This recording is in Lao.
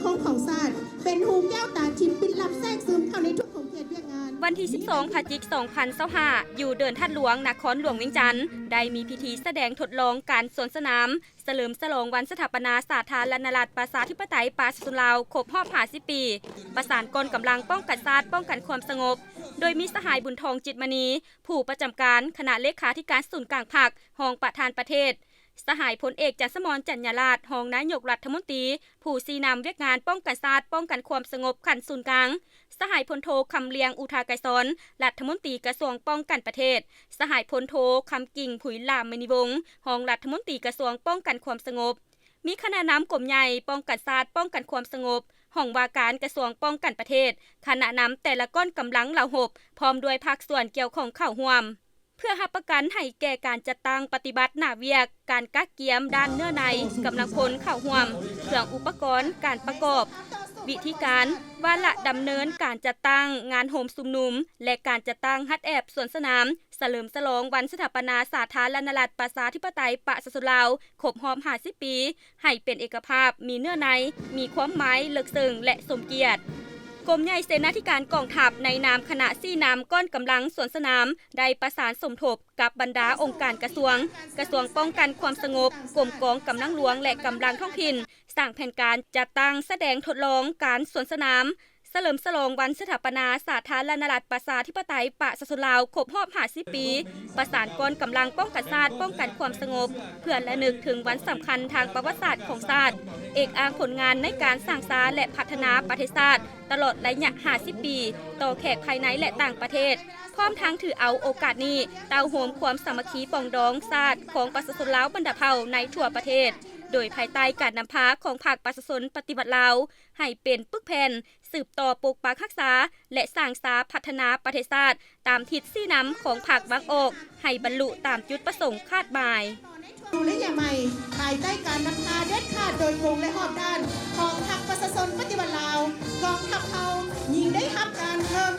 ຂອງຊາດ ເປັນຫູແກ້ວຕາທິບ ປິດລັບແຊກຊຶມເຂົ້າໃນທຸກຂົງເຂດວຽກງານ. ວັນທີສິບສອງ ພະຈິກ ສອງພັນຊາວຫ້າ ຢູ່ເດີ່ນທາດຫຼວງ ນະຄອນຫຼວງວຽງຈັນ ໄດ້ມີພິທີສະແດງທົດລອງການສວນສະໜາມ ສະເຫຼີມສະຫຼອງວັນສະຖາປະນາສາທາລະນະລັດ ປະຊາທິປະໄຕ ປະຊາຊົນລາວ ຄົບຮອບຫ້າສິບປີ ປະສານກອງກຳລັງປ້ອງກັນຊາດ ປ້ອງກັນຄວາມສະຫງົບ ໂດຍມີສະຫາຍ ບຸນທອງ ຈິດມະນີ ຜູ້ປະຈຳການຄະນະເລຂາທິການສູນກາງພັກ, ຮອງປະທານປະເທດ, ສະຫາຍ ພົນເອກ ຈັນສະໝອນ ຈັນຍາລາດ ຮອງນາຍົກລັດຖະມົນຕີ ຜູ້ຊີ້ນຳວຽກງານປ້ອງກັນຊາດ ປ້ອງກັນຄວາມສະຫງົບຂັ້ນສູນກາງ, ສະຫາຍ ພົນໂທ ຄຳລຽງ ອຸທາໄກສອນ ລັດຖະມົນຕີກະຊວງປ້ອງກັນປະເທດ, ສະຫາຍ ພົນໂທ ຄຳກິ່ງ ຜຸຍຫຼາມະນີວົງ ຮອງລັດຖະມົນຕີກະຊວງປ້ອງກັນຄວາມສະຫງົບ, ມີຄະນະນຳກົມໃຫຍ່ປ້ອງກັນຊາດ ປ້ອງກັນຄວາມສະຫງົບ, ຫ້ອງວ່າການກະຊວງປ້ອງກັນປະເທດ, ຄະນະນຳແຕ່ລະກ້ອນກຳລັງເຫຼົ່າຮົບ ພ້ອມດ້ວຍພາກສ່ວນກ່ຽວຂ້ອງເຂົ້າຮ່ວມ ເພື່ອຮັບປະກັນໃຫ້ແກ່ການຈັດຕັ້ງປະຕິບັດໜ້າວຽກ, ການກະກຽມດ້ານເນື້ອໃນ, ກຳລັງພົນເຂົ້າຮ່ວມ, ເຄື່ອງອຸປະກອນ, ການປະກອບ, ວິທີການ, ວາລະດຳເນີນການຈັດຕັ້ງງານໂຮມຊຸມນຸມ ແລະ ການຈັດຕັ້ງຮັດແອບສວນສະໜາມ ສະເຫຼີມສະຫຼອງວັນສະຖາປະນາສາທາລະນະລັດ ປະຊາທິປະໄຕ ປະຊາຊົນລາວ ຄົບຮອບຫ້າສິບປີ ໃຫ້ເປັນເອກະພາບ, ມີເນື້ອໃນ, ມີຄວາມໝາຍເລິກເຊິ່ງ ແລະ ສົມກຽດ. ກົມໃຫຍ່ເສນາທິການກອງທັບ ໃນນາມຄະນະຊີ້ນຳກ້ອນກຳລັງສວນສະໜາມ ໄດ້ປະສານສົມທົບກັບບັນດາອົງການກະຊວງ, ກະຊວງປ້ອງກັນຄວາມສະຫງົບ, ກົມກອງກຳລັງຫຼວງ ແລະ ກຳລັງທ້ອງຖິ່ນ ສ້າງແຜນການຈັດຕັ້ງສະແດງທົດລອງການສວນສະໜາມ ສະເຫຼີມສະຫຼອງວັນສະຖາປະນາສາທາລະນະລັດ ປະຊາທິປະໄຕ ປະຊາຊົນລາວ ຄົບຮອບຫ້າສິບປີ, ປະສານກອງກຳລັງປ້ອງກັນຊາດ ປ້ອງກັນຄວາມສະຫງົບ ເພື່ອລະນຶກເຖິງວັນສຳຄັນທາງປະຫວັດສາດຂອງຊາດ, ເອກອ້າງຜົນງານໃນການສ້າງສາ ແລະ ພັດທະນາປະເທດຊາດ ຕະຫຼອດໄລຍະຫ້າສິບປີ ຕໍ່ແຂກພາຍໃນ ແລະ ຕ່າງປະເທດ, ພ້ອມທັງຖືເອົາໂອກາດນີ້ ເຕົ້າໂຮມຄວາມສາມັກຄີປອງດອງຊາດຂອງປະຊາຊົນລາວບັນດາເຜົ່າໃນທົ່ວປະເທດ, ໂດຍພາຍໃຕ້ການນຳພາຂອງພັກປະຊາຊົນປະຕິວັດລາວ ໃຫ້ເປັນປຶກແຜ່ນ ສືບຕໍ່ປົກປັກຮັກສາ ແລະ ສ້າງສາພັດທະນາປະເທດຊາດ ຕາມທິດຊີ້ນຳຂອງພັກວາງອອກ ໃຫ້ບັນລຸຕາມຈຸດປະສົງຄາດໝາຍ. ສຸລິຍະໄມ ພາຍໃຕ້ການນຳພາເດັດຂາດໂດຍກົງ ແລະ ຮອບດ້ານຂອງພັກປະຊາຊົນປະຕິວັດລາວ, ກອງທັບເຮົາຍິ່ງໄດ້ຮັບການເພີ່ມ